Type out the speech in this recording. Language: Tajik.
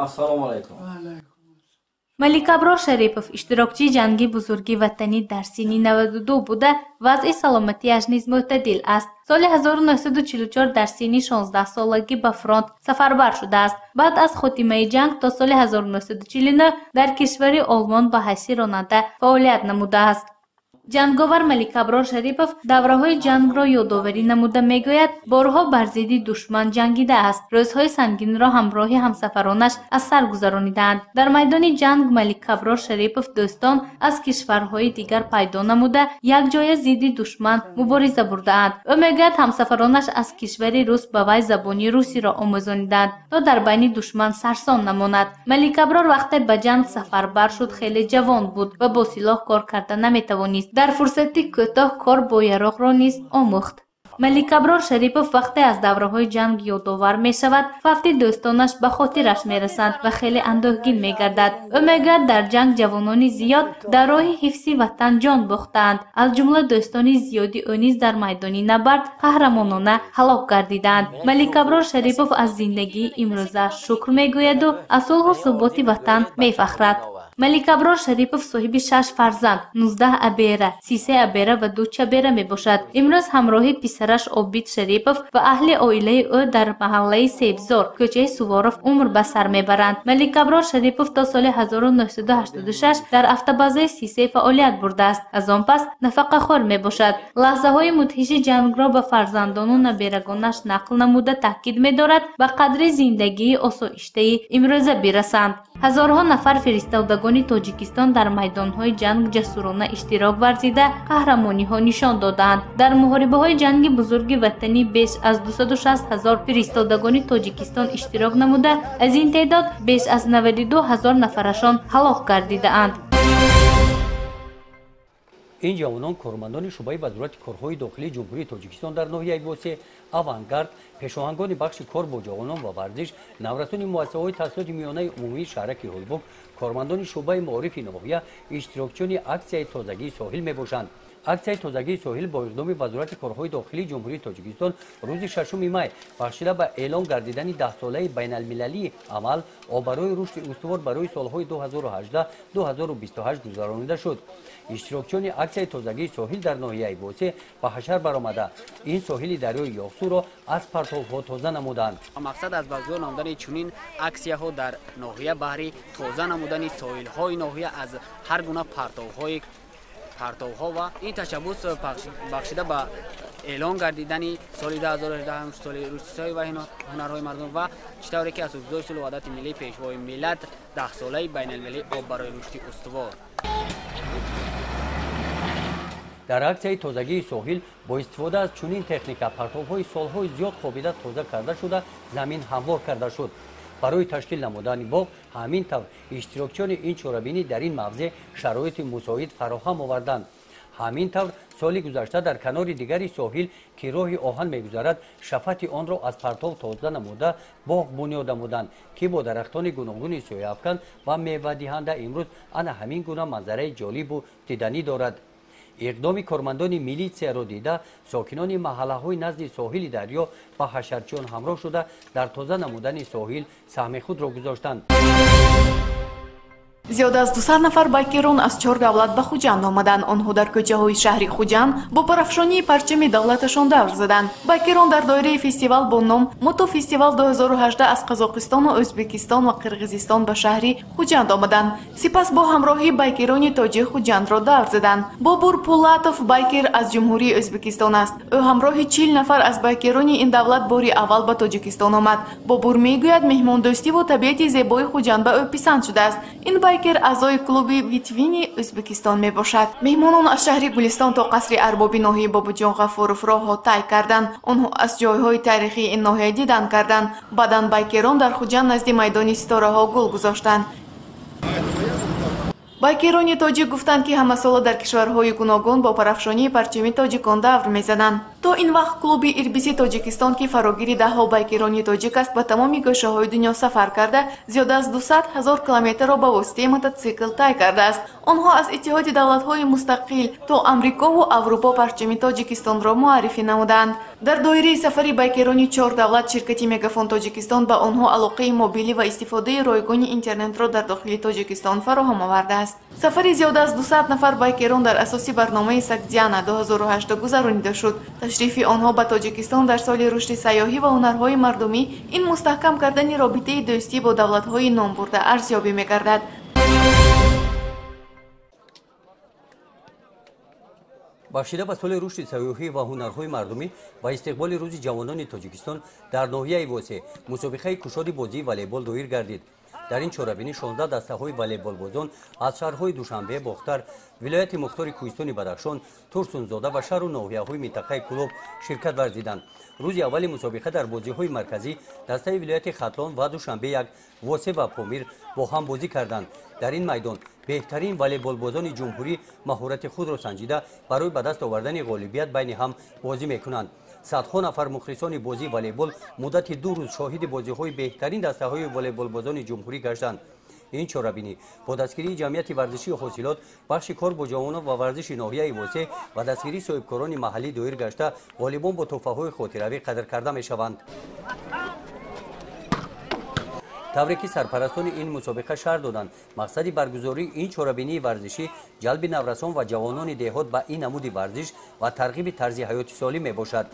Ассалому алайкум. Маликаброр Шарипов иштирокчии ҷанги бузурги ватанӣ дар синни 92 буда, вазъи саломатиаш низ мӯътадил аст. Соли 1944 дар синни 16 солагӣ ба фронт сафарбар шудааст. Баъд аз хотимаи ҷанг то соли 1949 дар кишвари Олмон ба ҳайси ронанда фаъолият намудааст. Ҷанговар Маликаброр Шарипов давраҳои ҷангро ёдоварӣ намуда мегӯяд, борҳо бар зидди душман ҷангидааст. Рӯзҳои сангинро ҳамроҳи ҳамсафаронаш аз сар гузаронидаанд. Дар майдони ҷанг Маликаброр Шарипов дӯстон аз кишварҳои дигар пайдо намуда, якҷоя зидди душман мубориза бурдаанд. Ӯ мегӯяд, ҳамсафаронаш аз кишвари рус ба вай забони русиро омӯзонидаанд, то дар байни душман сарсон намонад. Маликаброр вақте ба ҷанг сафарбар шуд, хеле ҷавон буд ва бо силоҳ кор карда наметавонист. Дар фурсати кӯтоҳ кор бо яроқро низ омӯхт. Маликаброр Шарипов вақте аз давраҳои ҷанг ёдовар мешавад, фавти дӯстонаш ба хотираш мерасанд ва хеле андӯҳгин мегардад. Ӯ мегӯяд, дар ҷанг ҷавонони зиёд дар роҳи ҳифзи ватан ҷон бохтаанд. Аз ҷумла дӯстони зиёди ӯ низ дар майдони набард қаҳрамонона ҳалок гардидаанд. Маликаброр Шарипов аз зиндагии имрӯза шукр мегӯяду аз сулҳу суботи ватан мефахрад. Маликаброр Шарипов соҳиби 6 фарзанд, 19 абера, 33 абера ва 2 чабера мебошад. Имрӯз ҳамроҳи писараш Обид Шарипов ва аҳли оилаи ӯ дар маҳаллаи Себзор, кӯчаи Суворов умр ба сар мебаранд. Маликаброр Шарипов то соли 1986 дар автобазаи 33 фаъолият бурдааст. Аз он пас нафақахӯр мебошад. Лаҳзаҳои мудҳиши ҷангро ба фарзандону наберагонаш нақл намуда таъкид медорад, ба қадри зиндагии осоиштаи имрӯза бирасанд. Ҳазорҳо нафар фиристодагони Тоҷикистон дар майдонҳои ҷанг ҷасурона иштирок варзида, қаҳрамониҳо нишон додаанд. Дар муҳорибаҳои ҷанги бузурги ватанӣ беш аз 260 ҳазор фиристодагони Тоҷикистон иштирок намуда, аз ин теъдод беш аз 92 ҳазор нафарашон ҳалок гардидаанд. Ин ҷавонон кормандони шӯъбаи вазорати корҳои дохилии Ҷумҳурии Тоҷикистон дар ноҳияи Восеъ, Авангард, пешоҳангони бахши кор бо ҷавонон ва варзиш, наврасони муассисаҳои таҳсилоти миёнаи умумии шаҳраки Ҳулбук, кормандони шӯъбаи маорифи ноҳия, иштирокчиёни аксияи тозагии соҳил мебошанд. Аксияи тозагии соҳил бо иқдоми вазорати корҳои дохилии Ҷумҳурии Тоҷикистон рӯзи 6 май бахшида ба эълон гардидани 10-солаи байналмилалии амал об барои рушди устувор барои солҳои 2018-2028 гузаронида шуд. Иштирокчиёни аксияи тозагии соҳил дар ноҳияи Восеъ ба ҳашар баромада, ин соҳили дарёи Ёқсуро аз партовҳо тоза намуданд. Мақсад аз баргузор намудани чунин аксияҳо дар ноҳия баҳри тоза намудани соҳилҳои ноҳия аз ҳар гуна партовҳо ва ин ташаббус бахшида ба эълон гардидани соли 2018 соли рушди ва ҳунарҳои мардум ва чӣ тавре ки асосгузори сулҳу ваҳдати миллӣ, пешвои миллат, 10-солаи байналмилалии об барои рушди устувор. Дар аксияи тозагии соҳил бо истифода аз чунин техника партовҳои солҳои зиёд хобида тоза карда шуда, замин ҳамвор карда шуд. Барои ташкил намудани боғ ҳамин тавр иштирокчиёни ин чорабинӣ дар ин мавзеъ шароити мусоид фароҳам оварданд. Ҳамин тавр соли гузашта дар канори дигари соҳил, ки роҳи оҳан мегузарад, шафати онро аз партов тоза намуда боғ бунёд намуданд, ки бо дарахтони гуногуни сояафкан ва мевадиҳанда имрӯз ана ҳамин гуна манзараи ҷолибу диданӣ дорад. Иқдоми кормандони милитсияро дида, сокинони маҳаллаҳои назди соҳили дарё ба ҳашарчиён ҳамроҳ шуда, дар тоза намудани соҳил саҳми худро гузоштанд. Зиёда аз 200 нафар байкерон аз 4 давлат ба Хуҷанд омаданд. Онҳо дар кӯчаҳои шаҳри Хуҷанд бо парафшонии парчами давлаташон давр заданд. Байкерон дар доираи фестивал бо ном Мотофестивал 2018 аз Қазоқистону Ӯзбекистон ва Қирғизистон ба шаҳри Хуҷанд омаданд. Сипас бо ҳамроҳии байкерони тоҷик Хуҷандро давр заданд. Бобур Пулатов байкер аз Ҷумҳурии Ӯзбекистон аст. Ӯ ҳамроҳи 40 нафар аз байкерони ин давлат бори аввал ба Тоҷикистон омад. Бобур мегӯяд, меҳмондӯстиву табиати зебои Хуҷанд ба ӯ писанд шудааст. Ин байкер аъзои клуби Витвини Ӯзбекистон мебошад. Меҳмонон аз шаҳри Гулистон то қасри арбоби ноҳияи Бобоҷон Ғафуров роҳҳо тай карданд. Онҳо аз ҷойҳои таърихии ин ноҳия дидан карданд. Баъдан байкерон дар Хуҷанд назди майдони ситораҳо гул гузоштанд. Байкерони тоҷик гуфтанд, ки ҳамасола дар кишварҳои гуногун бо парафшонии парчами тоҷикон давр мезананд. То ин вақт клуби Ирбиси Тоҷикистон, ки фарогири даҳҳо байкерони тоҷик аст, ба тамоми гӯшаҳои дунё сафар карда, зиёда аз 200 ҳазор километрро ба воситаи мототсикл тай кардааст. Онҳо аз Иттиҳоди давлатҳои мустақил то Амрикову Аврупо парчами Тоҷикистонро муаррифӣ намуданд. Дар доираи сафари байкерони чор давлат ширкати Мегафон Тоҷикистон ба онҳо алоқаи мобилӣ ва истифодаи ройгони интернетро дар дохили Тоҷикистон фароҳам овардааст. Сафари зиёда аз 200 нафар байкерон дар асоси барномаи Сагдиана 2008 гузаронида шуд. Ташрифи онҳо ба Тоҷикистон дар соли рушди сайёҳӣ ва ҳунарҳои мардумӣ ин мустаҳкам кардани робитаи дӯстӣ бо давлатҳои номбурда арзёбӣ мегардад. Бахшида ба соли рушди сайёҳӣ ва ҳунарҳои мардумӣ ва истиқболи рӯзи ҷавонони Тоҷикистон дар ноҳияи Восеъ мусобиқаи кушоди бозии волейбол доир гардид. Дар ин чорабинӣ 16 дастаҳои волейболбозон аз шаҳрҳои Душанбе, Бохтар, вилояти мухтори Кӯҳистони Бадахшон, Турсунзода ва шаҳру ноҳияҳои минтақаи Кӯлоб ширкат варзиданд. Рӯзи аввали мусобиқа дар бозиҳои марказӣ дастаи вилояти Хатлон ва Душанбе як, Восеъ ва Помир бо ҳам бозӣ карданд. Дар ин майдон беҳтарин волейболбозони ҷумҳурӣ маҳорати худро санҷида барои ба даст овардани ғолибият байни ҳам бозӣ мекунанд. Садҳо нафар мухлисони бозии волейбол муддати 2 рӯз шоҳиди бозиҳои беҳтарин дастаҳои волейболбозони ҷумҳурӣ гаштанд. Ин чорабинӣ бо дастгирии ҷамъияти варзишии ҳосилот, бахши кор бо ҷавонон ва варзиши ноҳияи Восеъ ва дастгирии соҳибкорони маҳаллӣ доир гашта, ғолибон бо тӯҳфаҳои хотиравӣ қадр карда мешаванд. Тавре ки сарпарастони ин мусобиқа шарҳ доданд, мақсади баргузории ин чорабинии варзишӣ ҷалби наврасон ва ҷавонони деҳот ба ин намуди варзиш ва тарғиби тарзи ҳаёти солим мебошад.